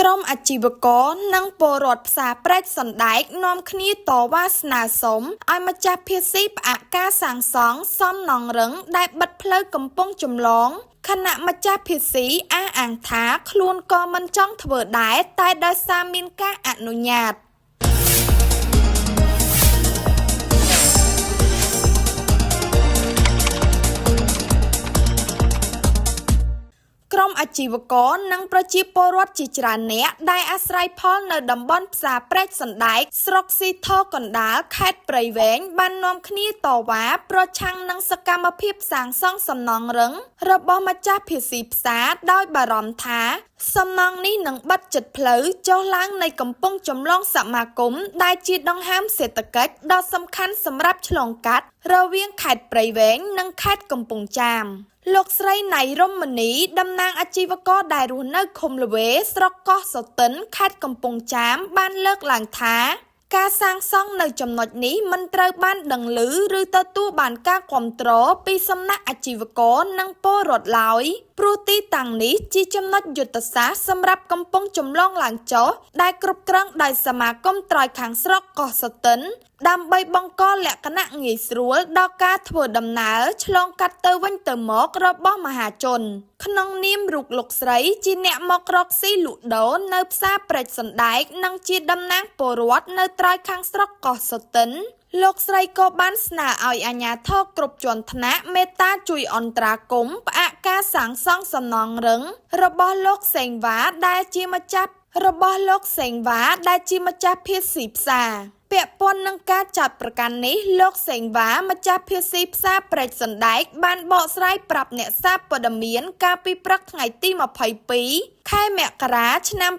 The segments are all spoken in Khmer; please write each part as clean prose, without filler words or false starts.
ក្រុមអាជីវករនិងពលរដ្ឋផ្សារព្រែកសណ្ដែកនាំគ្នាតវ៉ាស្នើសុំឲ្យម្ចាស់ភាស៊ីផ្អាកការសាងសង់សំណង់រឹងដែលបិទផ្លូវកំពង់ចម្លងខណៈម្ចាស់ភាស៊ីអះអាងថាខ្លួនក៏មិនចង់ធ្វើដែរតែដោយសារមានការអនុញ្ញាត ក្រុមអាជីវករនិងប្រជាពលរដ្ឋជាច្រើនអ្នកដែលអាស្រ័យផលនៅតំបន់ផ្សារព្រែកសណ្ដែកស្រុកស៊ីធរកណ្ដាលខេត្តព្រៃវែងបាននាំគ្នាតវ៉ាប្រឆាំងនឹងសកម្មភាពសាងសង់សំណង់រឹងរបស់ម្ចាស់ភាស៊ីផ្សារដោយបារម្ភថា សំណង់នេះនឹងបិទជិតផ្លូវចុះឡើងនៃកំពង់ចម្លងសមាគមដែលជាដង្ហើមសេដ្ឋកិច្ចដ៏សំខាន់សម្រាប់ឆ្លងកាត់រវាងខេត្តព្រៃវែងនិងខេត្តកំពង់ចាម លោកស្រីណៃរមនីតំណាងអាជីវករដែលរស់នៅឃុំល្វេស្រុកកោះសូទិនខេត្តកំពង់ចាមបានលើកឡើងថា ការសាងសង់នៅចំណុចនេះមិនត្រូវបានដឹងឮឬទទួលបានការគាំទ្រពីសំណាក់អាជីវករនិងពលរដ្ឋឡើយព្រោះទីតាំងនេះជាចំណុចយុទ្ធសាស្ត្រសម្រាប់កំពង់ចម្លងឡើងចុះដែលគ្រប់គ្រងដោយសមាគមត្រើយខាងស្រុកកោះសូទិន ដើម្បីបង្កលក្ខណៈងាយស្រួលដល់ការធ្វើដំណើរឆ្លងកាត់ទៅវិញទៅមករបស់មហាជន ក្នុងនាមរូបលោកស្រីជាអ្នកមករកស៊ីលក់ដូរនៅផ្សារព្រែកសណ្ដែកនិងជាតំណាងពលរដ្ឋនៅត្រើយខាងស្រុកកោះសូទិនលោកស្រីក៏បានស្នើឲ្យអាជ្ញាធរគ្រប់ជាន់ថ្នាក់មេត្តាជួយអន្តរាគមន៍ផ្អាកការសាងសង់សំណង់រឹងរបស់លោកសេងវ៉ាដែលជាម្ចាស់របស់លោកសេងវ៉ាដែលជាម្ចាស់ភាស៊ីផ្សារ ពាក់ព័ន្ធនឹងការចាត់ប្រកាន់នេះលោកសេងវ៉ាម្ចាស់ភាស៊ីផ្សារព្រែកសណ្ដែកបានបកស្រាយប្រាប់អ្នកសារព័ត៌មានកាលពីព្រឹកថ្ងៃទី22ខែមករាឆ្នាំ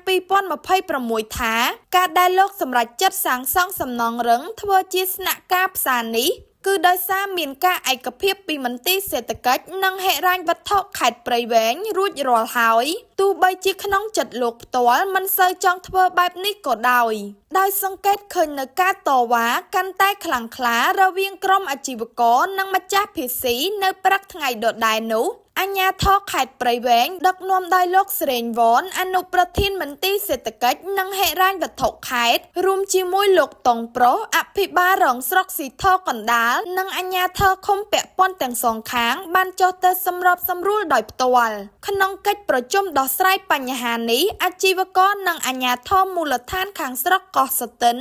2026ថាការដែលលោកសម្រេចចិត្តសាងសង់សំណង់រឹងធ្វើជាស្នាក់ការផ្សារនេះគឺដោយសារមានការឯកភាពពីមន្ទីរសេដ្ឋកិច្ចនិងហិរញ្ញវត្ថុខេត្តព្រៃវែងរួចរាល់ហើយទោះបីជាក្នុងចិត្តលោកផ្ទាល់មិនសូវចង់ធ្វើបែបនេះក៏ដោយដោយសង្កេតឃើញនៅការតវ៉ាកាន់តែខ្លាំងក្លារវាងក្រុមអាជីវករនិងម្ចាស់ភាស៊ីនៅព្រឹកថ្ងៃដដែលនោះអាជ្ញាធរខេត្តព្រៃវែងដឹកនាំដោយលោកស្រេងវ៉នអនុប្រធានមន្ទីរសេដ្ឋកិច្ចនិងហិរញ្ញវត្ថុខេត្តរួមជាមួយលោកតុងប្រុសអភិបាលរងស្រុកស៊ីធរកណ្ដាលនិងអាជ្ញាធរឃុំពាក់ព័ន្ធទាំងសងខាងបានចុះទៅសម្របសម្រួលដោយផ្ទាល់ក្នុងកិច្ចប្រជុំដោះស្រាយបញ្ហានេះអាជីវករនិងអាជ្ញាធរមូលដ្ឋានខាងស្រុកកោះសូទិន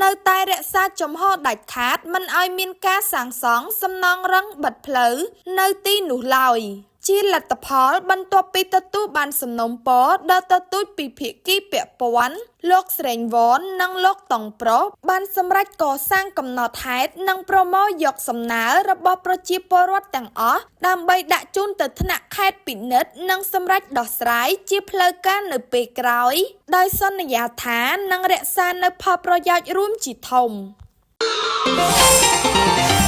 នៅតែរក្សាជំហរដាច់ខាតមិនឲ្យមានការសាងសង់សំណង់រឹងបិទផ្លូវនៅទីនោះឡើយជាលទ្ធផលបន្ទាប់ពីទទួលបានសំណូមពរដ៏ទទូចពីភាគីពាក់ព័ន្ធលោកស្រេងវ៉ននិងលោកតុងប្រុសបានសម្រេចកសាងកំណត់ហេតុនិងប្រមូលយកសំណើរបស់ប្រជាពលរដ្ឋទាំងអស់ដើម្បីដាក់ជូនទៅថ្នាក់ខេត្តពិនិត្យនិងសម្រេចដោះស្រាយជាផ្លូវការនៅពេលក្រោយដោយសន្យាថានឹងរក្សានូវផលប្រយោជន៍រួមជាធំ។